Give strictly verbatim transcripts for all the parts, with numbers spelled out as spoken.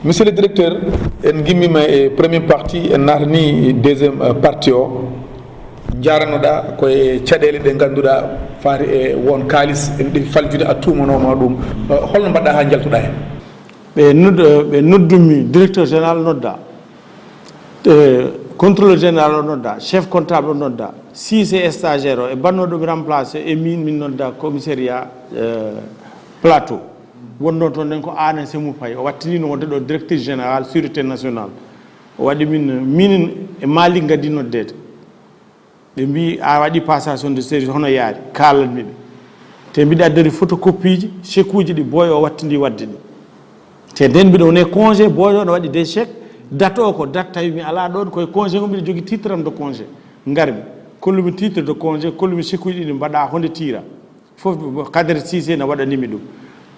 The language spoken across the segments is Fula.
Monsieur le directeur, en ngimmima e premier partie, en naatani deuxième euh, partie o. Jaranoɗa ko e caɗeele ɗe ngannduɗa faati e won kaalis en ɗi faljude a tuumanoma ɗum. Euh, holno mbaɗɗa ha jaltuɗa hen? Ɓe nod- ɓe noddumi, directeur général nodda, e contrôleur général o nodda, chef comptable o nodda, six stagiaire o e bannoɗo mi remplacé e min min nodda commissariat euh, plateau. Wonno toon nen ko Aana Semu Pay, o wattinino wonde ɗo directrice générale sûreté nationale. O waɗi min minen e Malik gaddi noddeede. Ɓe mbi a waɗi passation de service, hono yaari? Kaalanmi ɓe. Te mbiɗa addori photocopie ji chèque uji ɗi boy o wattindi wadde ɗi. Te nden mbiɗo wone congé, boy o no waɗi des chèques. Date o ko date tawi mi ala ɗon, koye congé ngo mbiɗo jogi titre am de congé. Ngarmi, kollumi titre de congé, kollumi chèque uji ɗi mbaɗa honde tira. Fof Kadere Sisé na waɗanimi ɗum.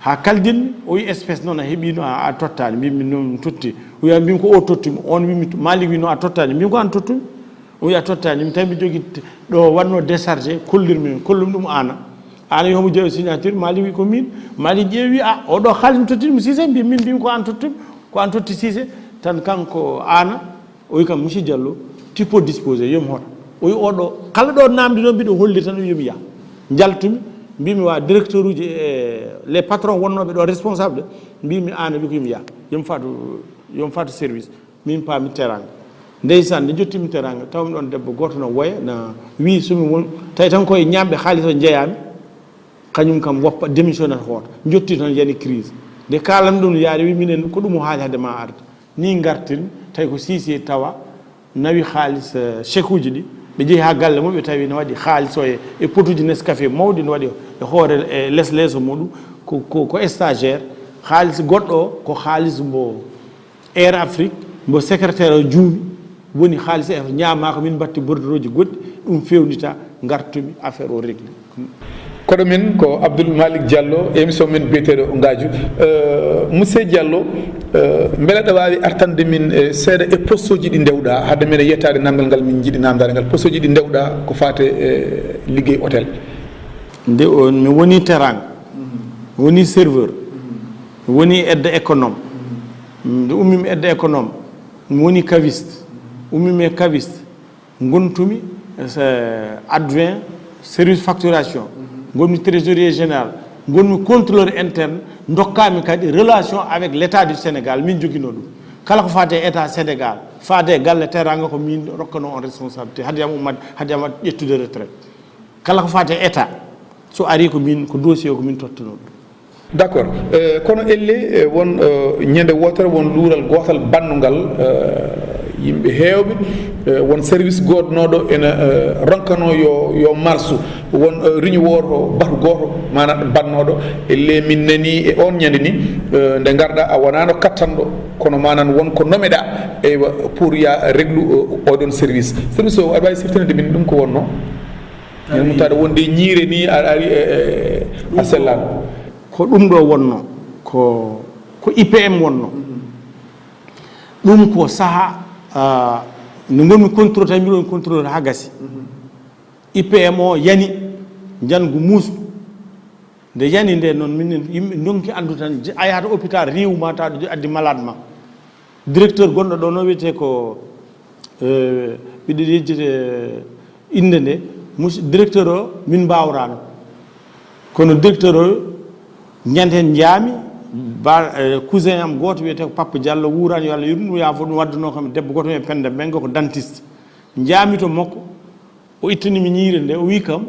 Ha kaldin o wi espèce noon a heɓino a, a tottani. Mbimi noon totti. O wiya mbimi ko o tottumi. On wimi Malik wi no a tottani. Mbimi ko an tottumi. O wi a tottani. Mi tawi mi jogi t- ɗo wanno déchargé, kollirmi, kollum ɗum Aana. Aana wi homo jeeya signature, Malik wi ko min. Malik ƴeewi, a oɗo haalis mi tottini mo Sisé, mbi min mbimi ko an tottumi, ko an totti Sisé. Tan kanko Aana, o wi kam, monsieur Diallo, tu peux disposer, yomi hoto. O wi oɗo, kala ɗo namdi noon mbiɗo holliri tan, o wi yomi yaha. Njaltumi, mbimi wa directeur uji e les patrons wonnooɓe ɗo responsable, mbimi Aana wi ko yomi yaha. Yomi faatu, yomi faatu service. Min paami teranga. Ndeysaan, nde jottimi teranga, tawmi ɗon debbo gooto no woya, na wi somi won, tawi tan koye ñaamɓe haalis o jeeyami. Kañum kam woppa, démissionnaire hoto. Jotti tan yani crise. Nde kaalan ɗum yaari wi minen ko ɗum o haali hade ma arde. Ni ngartin, tawi ko Sisé tawa, nawi haalis, eh, chèque uji ɗi. Ɓe jeehi ha galle mum, ɓe tawi no waɗi haalis o e, e potuji Nescafé mawɗi no waɗi e hoore, e les leeso muɗum. Ko, ko, ko stagiaire. Haalis goɗɗo o, ko haalis mbo Air Afrique, mbo secrétaire o juumi, woni haalis e ñaama ko min mbatti bordereauji goɗɗi, ɗum fewnita, ngartumi, affaire o régli. Koɗo min ko Abdoul Malik Diallo, émission min biyeteeɗo Ngaaju. Euh, Monsieur Diallo, euh, mbele aɗa waawi artande min eh, seeɗa e poste uji ɗi ndewɗa, hade men yettaade namdal ngal min njiɗi namdade ngal, poste uji ɗi ndewɗa ko faate eh, liggey hôtel? Nde o mi woni teranga, mi woni serveur, mi woni aide économe, nde ummimi aide économe, mi woni caviste, ummimi e caviste, ngontumi eh, adjoint service facturation, ngonmi trésorier général, ngonmi contrôleur interne, dokkami kadi relation avec l'état du Sénégal, min jogino ɗum. Kala ko faate e état Sénégal, faate e galle teranga ko min rokkano on responsabilité, hade yam ummat, hade yam ƴettude retraite. Kala ko faate e état, so ari ko min, ko dossier o ko min tottuno ɗum. D'accord. Eh, kono elle eh, won eh, ñande wootere won luural gootal bannungal eh, yimɓe heewɓe eh, won service goodnooɗo ena eh, ronkano yo, yo marsu, won eh, riñu wooto batu gooto mana bannooɗo. Elle min nani e on ñande ni eh, nde ngarɗa a wonano kattanɗo, kono manan won ko nomeɗa eywa pour ya réglu eh, oɗon service. Service o aɗa wawi siftanede min ɗum ko wonno? Ene mutaade wonde ñiire ni a ari e- e- a sellaano. Ko ɗum ɗo wonno, ko ko I P M wonno. Ɗum ko saha ah, nde ngonmi contrôle tawi mbiɗo woni contrôleur ha gasi. I P M o yani, njanngu muusɗu. Nde yani nde noon minen yimɓe ndonki anndu tan, je- a yahata hôpital riiwma taw ɗo addi malade ma. Directeur gonɗo ɗo no wiyetee ko eh, mbiɗo yejjitee innde nde, mus- directeur o min mbaawraano. Kono directeur o ñande heen njaami ba eh, cousin am gooto wiyetee ko Papa Diallo, wuuraani yo Allah yurmo ɗum, yaafo ɗum, waddunoo kam e debbo gooto wiyee Penda Mbengue, ko dentiste. Njaami to makko, o ittani mi ñiire nde, o wii kam,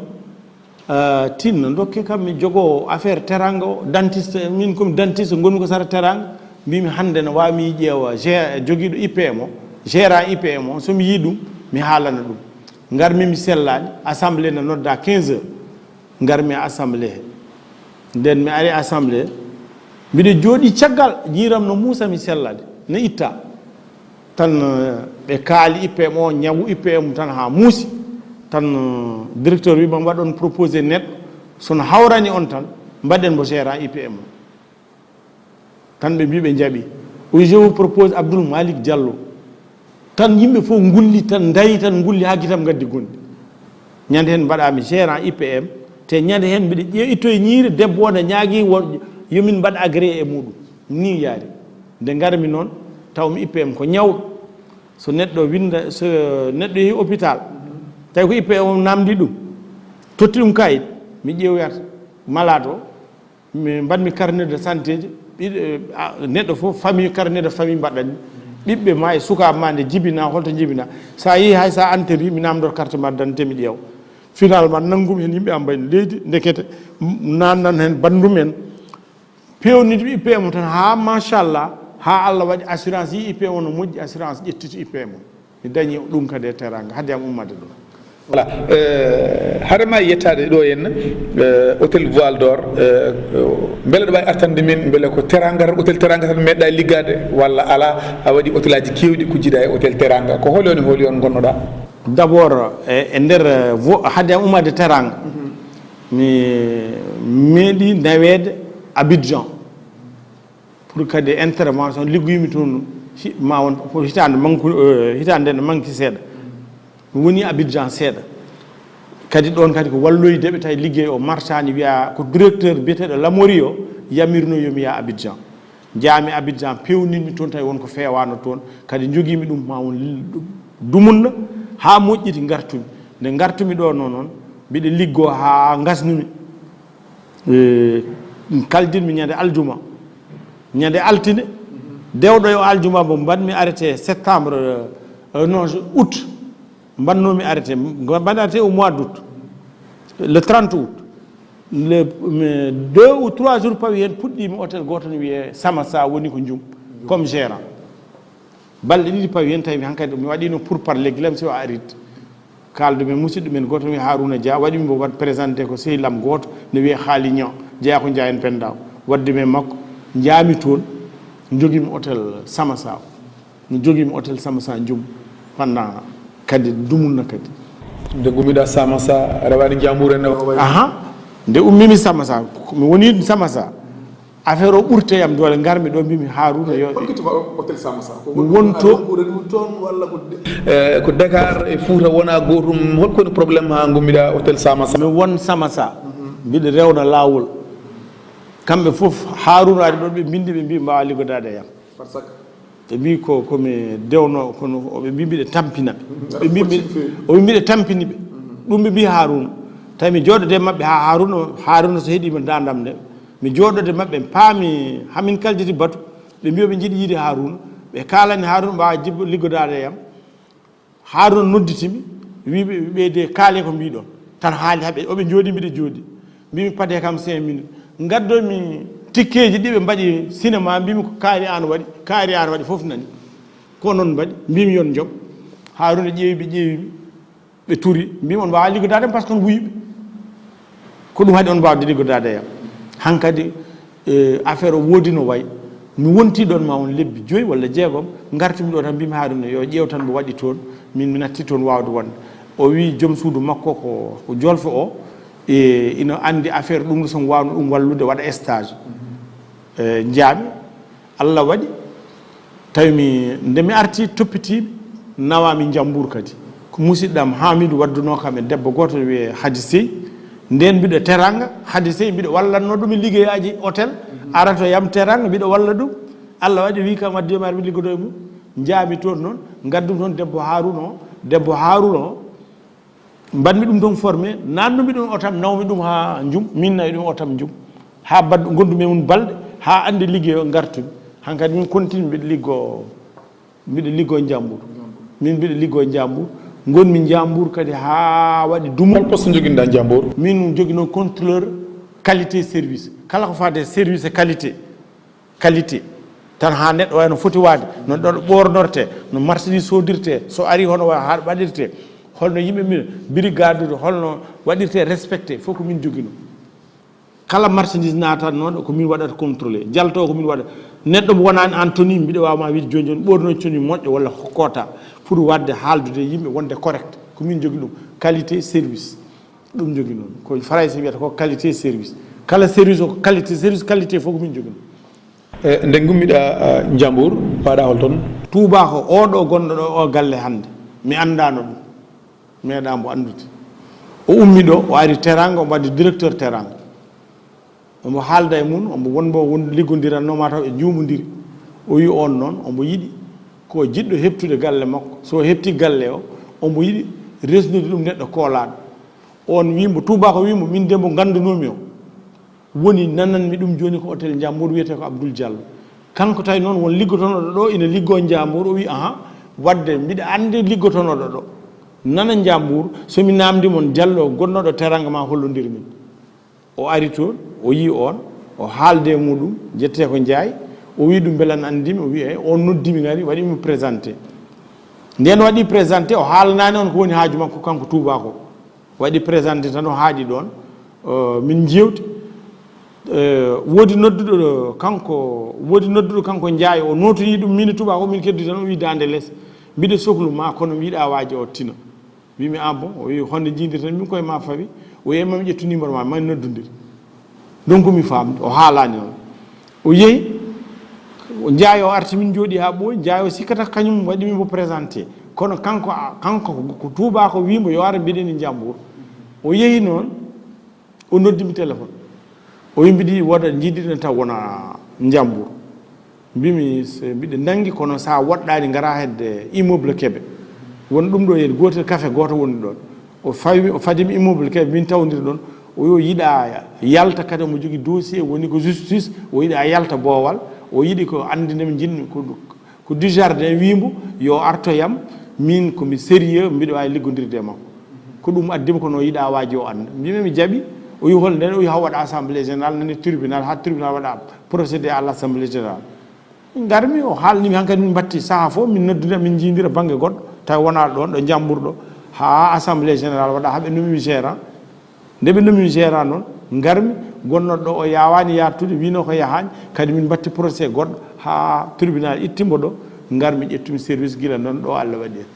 ah, tinno dokke kam mi jogo affaire teranga o, dentiste, min komi dentiste, ngonmi ko sara teranga. Mbimi hannde no wawi mi ƴeewa gé- jogiiɗo I P M o, gérant I P M o, somi yii ɗum mi haalana ɗum. Ngarmi mi sellaani, assemblée ne nodda quinze heures. Ngarmi e assemblée he. Nden mi ari assemblée, mbiɗo jooɗi caggal, ñiiram no muusa mi sellade, no itta. Tan eh, ɓe kaali I P M o, ñawu I P M tan ha muusi. Tan eh, directeur wi ma mbaɗon proposé neɗɗo, sono hawrani on tan, mbaɗen mo gérant I P M o. Tan ɓe mbi ɓe jaɓi. O wi je vous propose Abdoul Malik Diallo. Tan yimɓe fof ngulli tan, ndayi tan, ngulli ha gitam gaddi gonɗi. Ñande heen mbaɗami gérant I P M, te ñande heen mbiɗa ƴe- ittoye ñiiri, debbo o ne ñaagi wo- yo min mbaɗ agréé e muɗum. Ni yaari. Nde ngarmi noon, taw mi I P M ko ñawɗo. So neɗɗo winnda, so neɗɗo yehi hôpital, tawi ko I P M o namndi ɗum, totti ɗum kayit, mi ƴeewoyat malade o, mi mbaɗmi carnet de santé ji, ɓiɗ-, a, neɗɗo fof famille, carnet de famille mbaɗɗanmi. Ɓiɓɓe ma e sukaaɓe ma nde jibina, holto jibina. So a yehi hay so a enteri, mi namdor carte ma d'identité, mi ƴeewa. Finalement, nanngumi heen yimɓe am mbayno leydi, ndekete, m-, nannan heen banndum en. Peewnitmi I P M o tan haa machallah, haa Allah waɗi assurance yi I P M o no moƴƴi, assurance ƴettiti I P M o. Mi dañi ɗum kadi e teraanga, hade am ummaade ɗo. Voilà. Euh, hade ma yettaade ɗo henna, euh, hôtel Voile d'Or, euh, mbele ɗo wawi artande min, mbele ko teraanga tan, hôtel teraanga tan meɗɗa liggaade, walla ala, a waɗi hôtel aji kewɗi ko jiiɗa e hôtel teraanga. Ko holi on, holi on ngonnoɗa? D'abord, e, e nder, euh, vo-, hade am ummaade teraanga, mi meeɗi naweede Abidjan. Pour kadi intervention, liggoymi toon, hi-, ma won ko hitaande manku, eh, hitaande nde manki seeɗa. Mi woni Abidjan seeɗa. Kadi ɗoon kadi ko walloyde ɓe, tawi liggey o martaani, wiya ko directeur biyeteeɗo Lamori o yamirno yo mi yaha Abidjan. Njaami Abidjan, peewnitmi toon, tawi won ko feewaano toon. Kadi njogiimi ɗum ma won l-, dumunna haa moƴƴiti, ngartumi. Nde ngartumi ɗo noon, noon, mbiɗa liggoo haa ngasnumi. Eh, kaldirmi ñande aljuma, ñande altine, dewɗo yo aljuma mo mbaɗmi arrêté septembre, euh, non, août, mbaɗnomi arrêté, mbaɗmi arrêté au mois d'août, le trente août. Le, mais deux ou trois jours pawi heen, puɗɗimi hôtel gooto ne wiyee Samasa, woni ko Njum, comme gérant. Balɗe ɗiɗi pawi heen, tawi hankadi mi waɗino pour parler gila mi, si o arit. Kaaldu men musidɗo men gooto, mi Haruna Dia, waɗi mi mbo waɗ présenté ko sehil am gooto, ne wiyee Haali Ñan, jeyaa ko Njaay en Penda. Waɗde men makko, njaami toon, njogimi hôtel Samasa. Mi jogimi hôtel Samasa Njum pendant kadi dumunna kadi. Nde gummiɗa Samasa, rewaani Njambur en o wayi? Aha, nde ummimi Samasa, mi woni Samasa. Affaire o ɓurte yam doole, ngarmi ɗo, mbimi Haruna yo. Hokkituma hôtel Samasa? Ko won to? Ko Dakar e Fouta wona gotum. Hol koni problème ha gummiɗa hôtel Samasa? Mi won Samasa. Mbiɗa rewna lawol. Kamɓe fof Haruna ari ɗon, ɓe mbindi, ɓe mbi mbawa liggodaade e yam. Ɓe mbi ko, komi dewno, kono ɓe mbi mbiɗa tampina ɓe. Ɓe mbi mbiɗa tampini ɓe. Ɗum ɓe mbi Haruna. Tawi mi jooɗode maɓɓe ha Haruna, Haruna so heɗima dandam nde. Mi jooɗode maɓɓe, paami hamin kalditi batu. Ɓe mbi ɓe njiɗi yiide Haruna. Ɓe kalani Haruna mbawa jibbo liggodaade e yam. Haruna nodditimi, wi ɓe, ɓeyde kaale ko mbiɗon. Tan haali haɓe, oɓe jooɗi, mbiɗa jooɗi. Mbimi pade kam cinq minutes. Ngaddomi tikkeeji ɗi ɓe mbaɗi cinéma, mbimi ko kaari an waɗi, kaari an waɗi, fof nani. Ko noon mbaɗi, mbimi yon joom. Haruna ƴeewi ɓe, ƴeewi ɓe, ɓe turi. Mbimi on mbawa liggodaade par ce que on wuyiɓe. Ko ɗum haɗi on mbawde liggodaade e yam. Hankadi, eh, affaire o woodi no wayi. Mi wonti ɗon ma won lebbi joyi walla jeegom, ngartumi ɗo tan mbimi Haruna yo ƴeew tan mbo waɗi toon, min mi natti toon wawde wonde. O wi joom suudu makko ko, ko jolfo o, e ina andi affaire ɗum, so wawno ɗum wallude waɗa stage. Eh, njaami, Allah waɗi, tawi mi, nde mi arti toppitiiɓe, nawami Njambur kadi. Ko musidɗo am Hamidou wadduno kam e debbo gooto wiyee Hadi Sey. Nden mbiɗo teranga, Hadi Sey mbiɗo wallanno ɗum e liggeyaaji hôtel. Arato yam teranga, mbiɗo walla ɗum. Allah waɗi wi kam wadde yo mi ar mi liggodo e mum. Njaami toon noon, ngaddum toon debbo Haruna o, debbo Haruna o. Mbaɗmi ɗum toon formé, naatnumi ɗum otam, nawmi ɗum haa Njum, min nawi ɗum otam Njum. Haa baɗ-, ngondumi e mum balɗe, haa annde liggey o ngartumi. Hankadi min continue mbiɗa liggoo, mbiɗa liggoo Njambur. Min mbiɗa liggoo Njambur. Ngonmi Njambur kadi haa waɗi dumunna. Hol poste njoginɗa Njambur? Min jogino contrôleur qualité service. Kala ko faade service e qualité. Qualité tan, haa neɗɗo wayi no foti waade, no ɗo ɓoornortee, no marchandise soodirtee, so arii hono wa-, haa waɗirtee, holno yimɓe min, brigade, holno waɗirtee respecté, fof ko min joginoo. Kala marchandise naatatnooɗo ko min waɗata contrôlé, jaltoo ko min waɗa. Neɗɗo mo wonaani aan tenue, mbiɗa waawa ma wiide jooni jooni ɓoorno tenue moƴƴo walla koota pour waɗde haaldude e yimɓe wonde correct, ko min jogi ɗum, qualité service. Ɗum jogi noon ko Farayse wiyata ko qualité service. Kala service o ko qualité, service qualité fof ko min jogi noon. E nde ngummiɗa, ah, Njambur, paaɗa hol toon? Tuubako oo ɗo gonɗo ɗo oo galle hannde, mi anndaano ɗum, meeɗaa mbo anndude. O ummi ɗo, o ari Teranga, omo addi directeur Teranga. Omo haalda e mum, omo won mbo won liggondiranno, mataw ɓe njuumondiri. O wi on noon omo yiɗi ko jiɗɗo heɓtude galle makko, so o heɓti galle o, omo yiɗi resnude ɗum neɗɗo koolaaɗo. On wi mbo, tuubaako wi mbo, min de mbo nganndunomi o, woni nananmi ɗum jooni ko hôtel Njambuur, wiyetee ko Abdoul Diallo. Kanko tawi noon won liggotonooɗo ɗo ina liggoo Njambuur, o wi aha, wadde mbiɗa anndi liggotonooɗo ɗo nana Njambuur, so mi naamndi mon Diallo gonnooɗo teranga ma hollondir min. O ari toon, o yii on, o haalde e muɗum, jettee ko Njaay, o wi ɗum mbela an anndi mi, o wi eey, on noddi mi ngari, waɗi mi présenté. Nden waɗi présenté, o haalanaani on ko woni haaju makko kanko tuubaako. Waɗi présenté tan o haaɗi ɗoon, eh, min njeewti. Eh, woodi nodduɗo ɗo, kanko, woodi nodduɗo kanko Njaay, o nootoyii ɗum, min e tuubaako, min keddi tan, o wi daande les, mbiɗa soklu ma, kono mi yiɗaa waaji o tina. Mbimi, ah bon? O wi, honde njiidirten min koye ma fawi? O wi, ma mi ƴettu numéro ma, ma en noddondir. Donc mi faamde, o haalaani on. O yehi, o Njaay o arti, min njooɗi haa ɓooyi, Njaay o sikkata kañum waɗi min mo présenté. Kono kanko, kanko ko tuubaako wi mbo yo ar mbiɗen e Njambuur. O yehi noon, o noddi mi téléphone. O wi mbiɗi wooda njiidiɗen taw wona Njambuur. Mbimi, se mbiɗa nanngi, kono so a woɗɗaani, ngara hedde immeuble Kebe. Won ɗum ɗo heen, gootel café gooto woni ɗoon. O fawi, o fadi mi immeuble Kebe, min tawdiri ɗoon. O wi o yiɗa yalta kadi, omo jogii dossier, woni ko justice, o yiɗa yalta boowal, o yiɗi ko anndina mi, njiɗmi ko, ko Dujardin wi mbo, yo artoyam, min ko mi sérieux, mbiɗa waawi liggondirde e makko. Ko ɗum addi mo, kono o yiɗa waaji o annda. Mbimi mi jaɓi, o wi hol nden, o wi haa waɗa assemblée générale, nani tribunal, haa tribunal waɗa procédé à l'assemblée générale. Min ngarmi, o haalni mi hankadi, min mbatti sahaa fof, min noddida, min njiidira bannge goɗɗo, tawi wonaa ɗoon, ɗo Njambuur ɗo, haa assemblée générale waɗa, haa ɓe nomi mi gérant. Nde ɓe nomi mi gérant noon, ngarmi, gonnooɗo ɗo o yaawaani yaltude, wiino ko yahaani, kadi min mbatti procès goɗɗo, haa tribunal itti mbo ɗo, ngarmi ƴettumi service gila noon ɗo Allah waɗi en.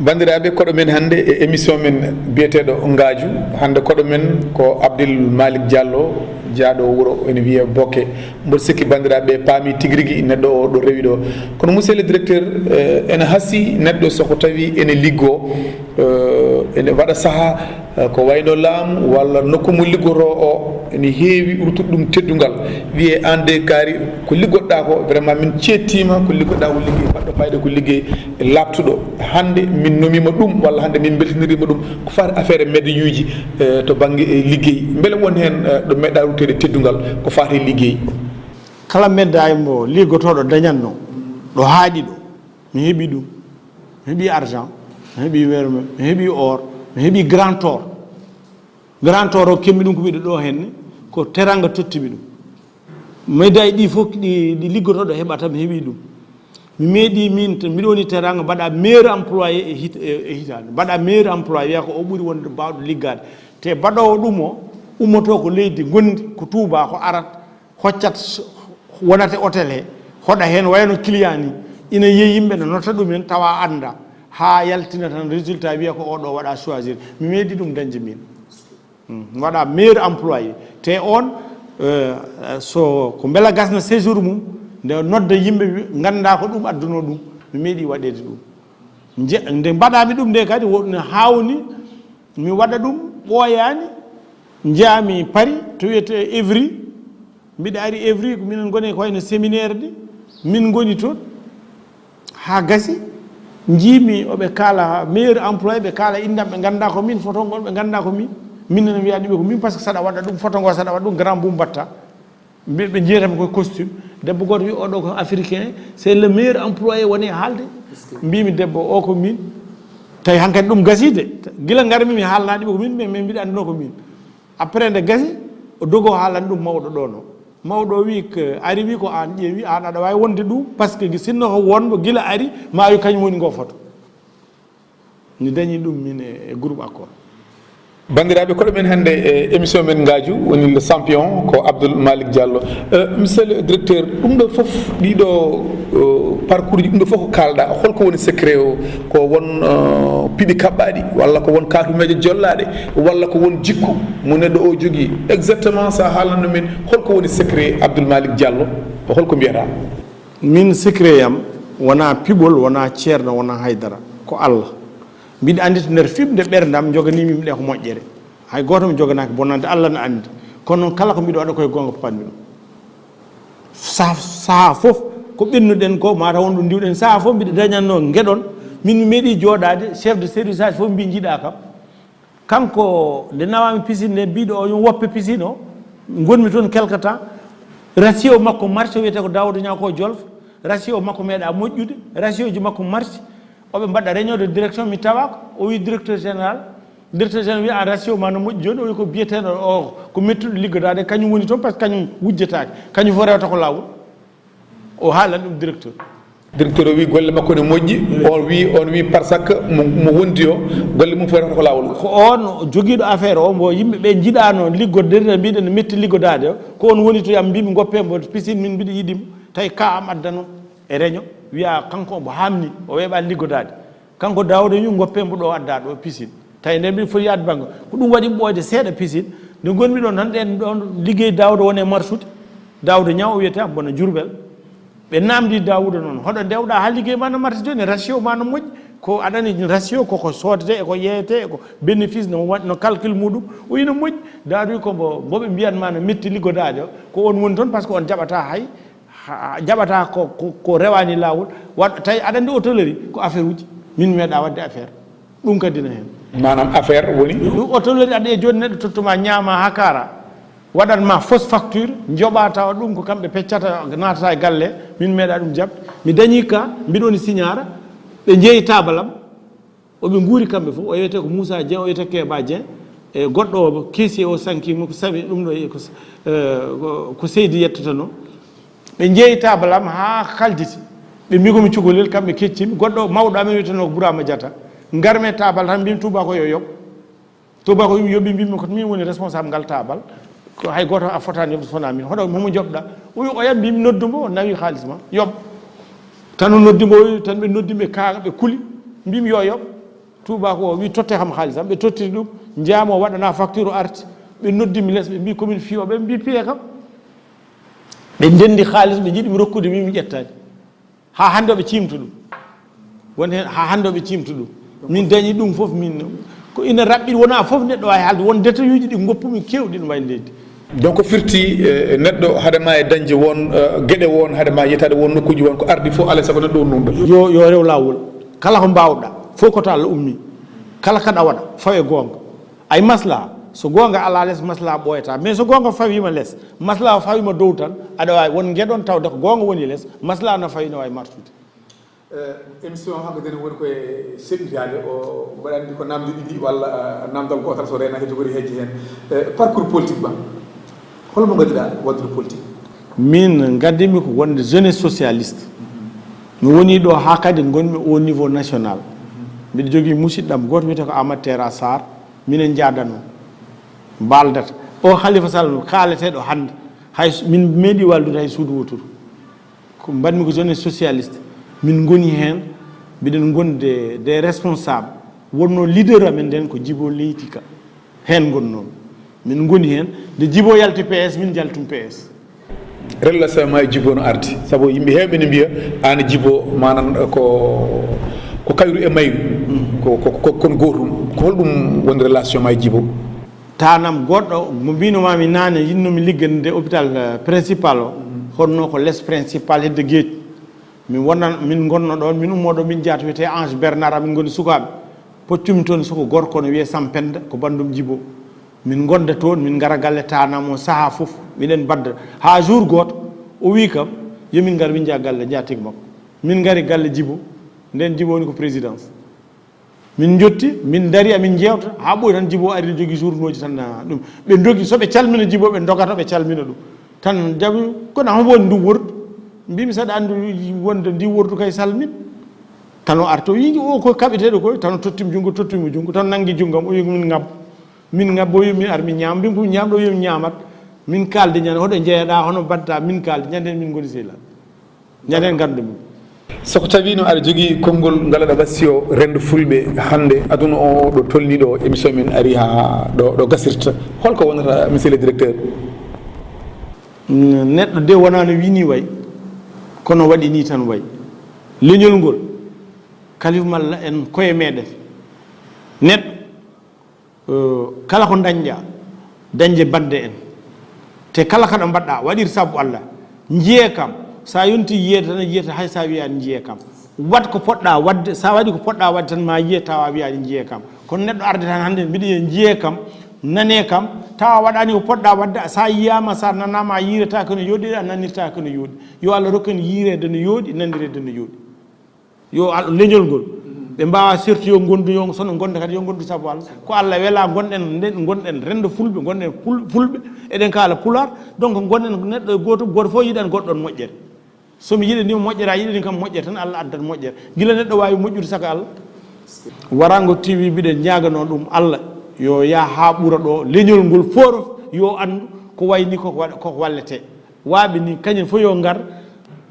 Banndiraaɓe, koɗo men hannde e émission men biyeteeɗo Ngaaju. Hannde koɗo men ko Abdul Malik Diallo, jaaɗo wuro ene wiyee Bokke. Mboɗo sikki banndiraaɓe paami tigi rigi neɗɗo o ɗo rewi ɗo. Kono monsieur le directeur, eh, ene hasii neɗɗo so ko tawi ene liggoo, eh, ene waɗa sahaa, eh, ko wayno laamu walla nokku mo liggotoo o ene heewi ruttude ɗum teddungal. Wiyee aan de kaari ko liggotoɗaa ko, vraiment min ceettiima, ko liggotoɗaa ko liggey baɗɗo fayida, ko liggey laaɓtuɗo. Hannde min nomiima ɗum walla hannde min mbeltiniriima ɗum, ko faati affaire meɗɗo yuuji, eh, to bannge, eh, liggey. Mbele won heen, eh, ɗo meeɗaa rutteede teddungal ko faati liggey? Kala meeɗaa e mbo liggotooɗo dañatno ɗo haaɗi ɗo, mi heɓi ɗum. Mi heɓi argent, mi heɓi werme, mi heɓi or, mi heɓi grand or. Grand or o kemmi ɗum ko mbiɗo ɗo henne, ko teranga tottimi ɗum. Médaille ɗi fof ɗi, ɗi liggotooɗo heɓata, mi heɓi ɗum. Mi meeɗi min, to mbiɗo woni teranga, mbaɗa meilleur employé e hit-, e, e hitaande. Mbaɗa meilleur employé, wiya ko o ɓuri wonde baawɗo liggaade. Te baɗoowo ɗum o, ummoto ko leydi gondi, ko tuuba, ko arat, hoccat s-, wonata e hôtel he, hoɗa heen wayno client ni. Ina yiya yimɓe ne nota ɗum en, tawa annda, haa yaltina tan résultat, wiya ko oɗo waɗa choisir. Mi meeɗi ɗum dañde min. Hmm, mi waɗa meilleur employé. Te on, euh, so ko mbela gasna séjour mum, nde nodda yimɓe, wi-, ngannda ko ɗum adduno ɗum. Mi meeɗi waɗeede ɗum. Nje-, nde mbaɗami ɗum nde kadi, wo-, ne hawni, mi waɗa ɗum ɓooyaani, njahmi Paris, to wiyetee Évry. Mbiɗa ari Évry, ko minen ngoni ko wayno séminaire de, min ngoni toon. Haa gasi, njiimi oɓe kaala meilleur employé, ɓe kaala innde am, ɓe ngannda ko min, photo ngol ɓe ngannda ko min. Min ne mbiya ɗum ko min, par ce que saɗa waɗa ɗum, photo ngo saɗa waɗa ɗum, grand boubou mbatta. Mbi-, ɓe njiyata mi ko costume. Debbo gooto wi, "Oɗo ko africain, c'est le meilleur employé woni e haalde." Mbimi, "Debbo o ko min." Tawi hankadi ɗum gasi de. Gila ngarmi mi haalana ɗum ko min, mais, mais mbiɗa anndino ko min. Après nde gasi, o dogo haalani ɗum mawɗo ɗo no. Mawɗo o wi, "Ko ari wi ko an ƴeewi, an aɗa waawi wonde ɗum, par ce que sinno ko wonmo gila ari, ma wi kañum woni ngo photo." Mi dañi ɗum min e, e groupe Accor. Banndiraaɓe, koɗo men hannde e émission men Ngaaju woni le champion ko Abdoul Malick Diallo. Euh, monsieur le directeur, ɗum ɗo fof, ɗiɗo, euh, parcours ji, ɗum ɗo fof ko kaalɗa, holko woni secret o? Ko won, euh, piɓi kaɓɓaaɗi, walla ko won kaatumeeje jollaaɗe, walla ko won jikku mo neɗɗo o jogii? Exactement, so a haalano min, holko woni secret Abdoul Malick Diallo? Ko holko mbiyata? Min, secret yam wonaa piɓol, wonaa ceerno, wonaa haydara. Ko Allah. Mbiɗa anndi to nder fiɓnde ɓernde am, njoganiimi mi ɗe ko moƴƴere. Hay gooto mi joganaaki bonande, Allah na anndi. Kono noon, kala ko mbiɗo waɗa, koye goonga papanmi ɗum. Saha, saha fof, Ko ɓennuɗen ko, mataw won ɗo ndiwɗen. Saha fof mbiɗa dañatno ngeɗon. Min mi meeɗi jooɗaade, chef de service aji fof mbi njiɗa kam. Kanko, nde nawami piscine nde, mbiɗo o yo woppe piscine o, ngonmi toon quelque temps. Ratio makko marche, wiyete ko Daouda Niang ko Jolof. Ratio makko meeɗa moƴƴude, ratio ji makko marche. Oɓe mbaɗa réunion de direction, mi tawako. O wi directeur général, directeur général wi: "A, ratio ma no moƴƴi jooni." O wi: "Ko biyeteɗo o, ko mettuɗo liggodaade, kañum woni toon, par ce que kañum wujjetaake, kañum fof rewata ko laawol." O haalan ɗum directeur. Directeur o wi golle makko ne moƴƴi, on wi, on wi par ce que mo, mo wondi o, golle mum fof rewata ko laawol. Ko on jogiiɗo affaire o, mbo yimɓe ɓe njiɗano liggodirde, mbiɗen metti liggodaade o, ko on woni to yam, mbimi: "Ngoppe mbo piscine, min mbiɗa yiɗi mo." Tawi ka am addano e réunion, wiya kanko omo haamni, o weeɓaani liggodaade. Kanko Daouda wi: "Ngoppe mbo ɗo, adda ɗo piscine." Tawi nden mbiɗa foti yaade bannge. Ko ɗum waɗi ɓooyde seeɗa piscine. Nde ngonmi ɗon tan, ɗen ɗon liggey Daouda woni e marsude. Daouda Niang o wiyete, am bona Diourbel. Ɓe namdi Daouda noon: "Hoɗo ndewɗa haa liggey ma no marche jooni? Ratio ma no moƴƴi. Ko aɗani ratio, koko soodete, e ko yeeyete, e ko bénéfice, no wa-, no calcul muɗum. O ina moƴƴi." Daouda wi: "Ko mbo, mbo ɓe mbiyan ma no metti liggodaade o, ko on woni toon, par ce que on jaɓata hay, ha, jaɓata ko, ko, ko rewani laawol. Waɗ-, tawi aɗa anndi hôtellerie ko affaire uji. Min mi meeɗa waɗde affaire." Ɗum kadi ne heen. Maanaam affaire woni? Ɗum hôtellerie aɗa e jooni neɗɗo tottuma ñaama haa kaara. Waɗan ma fausse facture, njoɓa tawa ɗum ko kamɓe peccata, naatata e galle, min meeɗa ɗum jaɓde. Mi dañi ka, mbiɗo woni siñaara, ɓe njeeyi taabal am, o ɓe nguuri kamɓe fof, o wiyete ko Moussa Dieng, o wiyete Keba Dieng, e goɗɗo o, caissier o sankima, ko Sami ɗum ɗo, e ko, eh, ko, ko Seydi yettotono. Ɓe njeeyi taabal am haa kalditi, ɓe mbi ko mi cukalel, kamɓe keccimi, goɗɗo mawɗo amen wiyeteno ko Bourama Diatta, ngarmi e taabal tan mbimi tuuba ko yo yoɓ. Tuuba ko yum yoɓi, mbimi ko min woni responsable ngal taabal. Ko hay gooto a fotaani yoɓde so wonaa min. Hoɗo homo joɓɗa? O wi o yam, mbimi noddu mbo, o nawi haalis ma, yoɓ. Tan o noddi mbo, o wi tan ɓe noddi ɓe kaaga, ɓe kuli. Mbimi yo yoɓ. Tuuba ko o wi totte kam haalis am, ɓe tottiri ɗum, njaamo waɗana facture o arti. Ɓe noddi mi les, ɓe mbi komin fiyo, ɓe mbi piye kam. Ɓe ndenndi haalis, ɓe njiɗi mi rokkude, min mi ƴettaani. Haa hannde oɓe ciimta ɗum. Won heen, haa hannde oɓe ciimta ɗum. Min dañi ɗum fof, min ko ina raɓɓiɗi, wonaa fof neɗɗo waawi haalde. Won détail uji ɗi ngoppumi keewɗi no wayi leydi. Donc firti, eh, neɗɗo hade ma e dañde won, eh, geɗe won, hade ma yettaade won nokkuuji won, ko ardi fof alaa e sago neɗɗo o nunɗa. Yo, yo rew laawol. Kala ko mbaawɗa, fof ko to Allah ummi. Kala kaɗa waɗa, faw e goonga. Ay maslaha, so goonga alaa les, maslaha ɓooyata. Mais so goonga fawiima les, maslaha o fawiima dow tan, aɗa waawi won ngeɗon tawde ko goonga woni les, maslaha no fawi no waawi martude. Eh, émission o hanko dene woni koye seɓɓitaade o, mbaɗa anndi ko namde ɗiɗi walla, eh, namdal gootal so reenaaki jogori heeje heen. Eh, parcours politique ma, hol mo ngadduɗa waɗdude politique? Min ngaddimi ko wonde jeunesse socialiste. Mi woni ɗo haa kadi ngonmi au niveau national. Mbiɗa jogii musidɗam gooto wiyetee ko Amadou Tera Sarr. Minen njaadanoo, mbaaldata. O Khalifa Sall kaaleteeɗo hannde, hay s-, min meeɗi wallude hay suudu wooturu. Ko mbaɗmi ko jeunesse socialiste. Min ngoni heen, mbiɗen ngondi des responsables. Wonnoo leader amen nden ko Djibo Leyti Ka. Heen ngonnoo. Min ngoni heen. Nde Djibo yalti P S, min njaltumi P S. Relation ma e Djibo no ardi, sabu yimɓe heewɓe ne mbiya aan e Djibo, manan ko, ko kayru e mayru, ko, ko, ko, kon gootum. Ko holɗum woni relation ma e Djibo? Tanam goɗɗo mo mbino ma mi nane, yinno mi liggande hôpital, eh, principal o, honno ko les principal hedde geej. Min wonnan, min ngonno ɗon, min ummo ɗo, min jaata wiyete Ange Bernard, amin ngoni sukaaɓe. Poccumi toon soko gorko no wiye Sampenda, ko bandum Djibo. Min ngonda toon, min ngara galle tanam o saha fof, miɗen badda. Ha jour gooto, o wi kam, yo min ngar, min njaha galle, njaha tigi makko. Min ngari galle Djibo, nden Djibo woni ko présidence. Min njotti, min dari, amin njeewta, ha ɓooyi tan Djibo ari no jogi journaux ji tan, ah, ɗum. Ɓe dogi, so ɓe calmina Djibo, ɓe dogata, ɓe calmina ɗum. Tan jaɓi, kono homo woni ndu wordu? Mbimi, saɗa anndi wonde ndi wordu kay salmin. Tan o arto, wi o ko kaɓeteeɗo koy, tan o tottimi junngo, tottimi junngo, tan nanngi junngam, o wi min ngabbo. Min ngabbo, o wi min ar min ñaama, mbimi ko ñaamɗo, o wi min ñaamat. Min kaaldi ñande, hoɗo njeyaɗa, hono mbaɗta, min kaaldi ñande, min ngoni sehilaaɓe. Ñande en ngandu ɗum. So ko tawi no aɗa jogii konngol ngal aɗa wasiyo renndo fulɓe hannde, aduna o ɗo tolni ɗo, émission min ari ha ɗo, ɗo gasirta. Holko wonata, monsieur le directeur? Mm, neɗɗo de wonaa no wini way, kono waɗi ni tan way. Leñol ngol, Kalifu Malla en koye meɗen. Neɗɗo, eh, kala ko dañɗa, dañde bande en. Te kala kaɗa mbaɗɗa, waɗir sabu Allah. Njiye kam, Sa yonti yiyeede tan, a yiyata hay sa wiyaani njiyee kam. Waɗ ko poɗɗa waɗde, sa waɗi ko poɗɗa waɗde tan, ma yiye tawa a wiyaani njiyee kam. Kono neɗɗo arde tan hannde, mbiɗa yiya njiyee kam, nanee kam, tawa a waɗaani ko poɗɗa waɗde, sa yiyaama, sa nanaama, a yiirata ko no yooɗi, a nanirta ko no yooɗi. Yo Allah rokku en yiireede no yooɗi, nanireede no yooɗi. Yo Allah, leñol ngol, ɓe mbawa serti yo ngondu, yo sono ngonda kadi yo ngondu sabu Allah. Ko Allah wela ngonɗen, nden ngonɗen rendo fulɓe, ngonɗen pul-, fulɓe, eɗen kaala pulaar. Donc ngonɗen neɗɗo gooto, gooto fof yiɗan goɗɗo on moƴƴere. So mi yiɗani mo moƴƴere, a yiɗani kam moƴƴere tan, Allah addan moƴƴere. Gila neɗɗo wawi moƴƴude saka Allah. Warango T V mbiɗen ñaagano ɗum Allah yo yah haa ɓura ɗo, leñol ngol fof yo anndu ko wayni koko waɗa, koko wallete. Waaɓe ni kañum fof yo ngar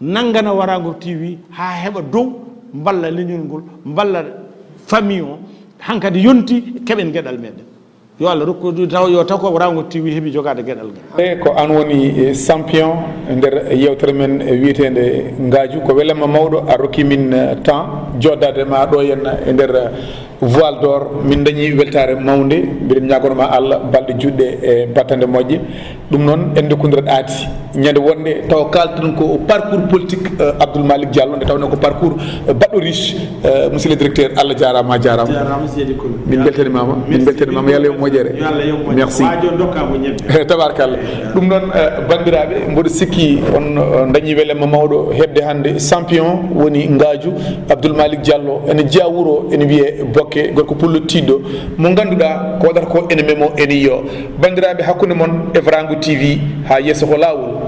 nanngana Warango T V haa heɓa dow, mballa leñol ngol, mballa famille o, hankadi yonti keɓen geɗal meɗen. Yo Allah rokku taw, yo taw ko Warango T V heɓi jogaade geɗal ngal. E ko an woni, e, champion nder yewtere men, e, wiyeteende Ngaaju. Ko welamma mawɗo a rokki min, e, temps joɗɗaade ma ɗo henna e nder, e, Voile d'Or. Min dañi weltaare mawnde. Mbiɗen ñaagono ma Allah balɗe juɗɗe e battande moƴƴe. Ɗum noon en ndokkondira ɗaati ñande wonde taw kalten ko parcours politique, e, Abdoul Malick Diallo, nde tawnoo ko parcours, e, baɗɗo riche, e, monsieur le directeur. Allah jaaraama, a jaaraama. Jaaraama, seydi Kolo. Min mbeltanimaama, min mbeltanimaama. Yo Allah yoɓ moƴƴere. Yo Allah yoɓ moƴƴere. Merci. Waajo ndokkaa mo ñebbe. Tabarkalla. Ɗum noon, e, banndiraaɓe, mboɗo sikki on, e, dañi welamma mawɗo heɓde hannde champion woni Ngaaju, Abdoul Malick Diallo, ene jeyaa wuro, ene wiyee Bokke, gorko pullo tiiɗɗo, mo ngannduɗaa ko waɗata ko ene memo, ene yiyo. Banndiraaɓe, hakkunde mon e Warango T V, haa yeeso ko laawol.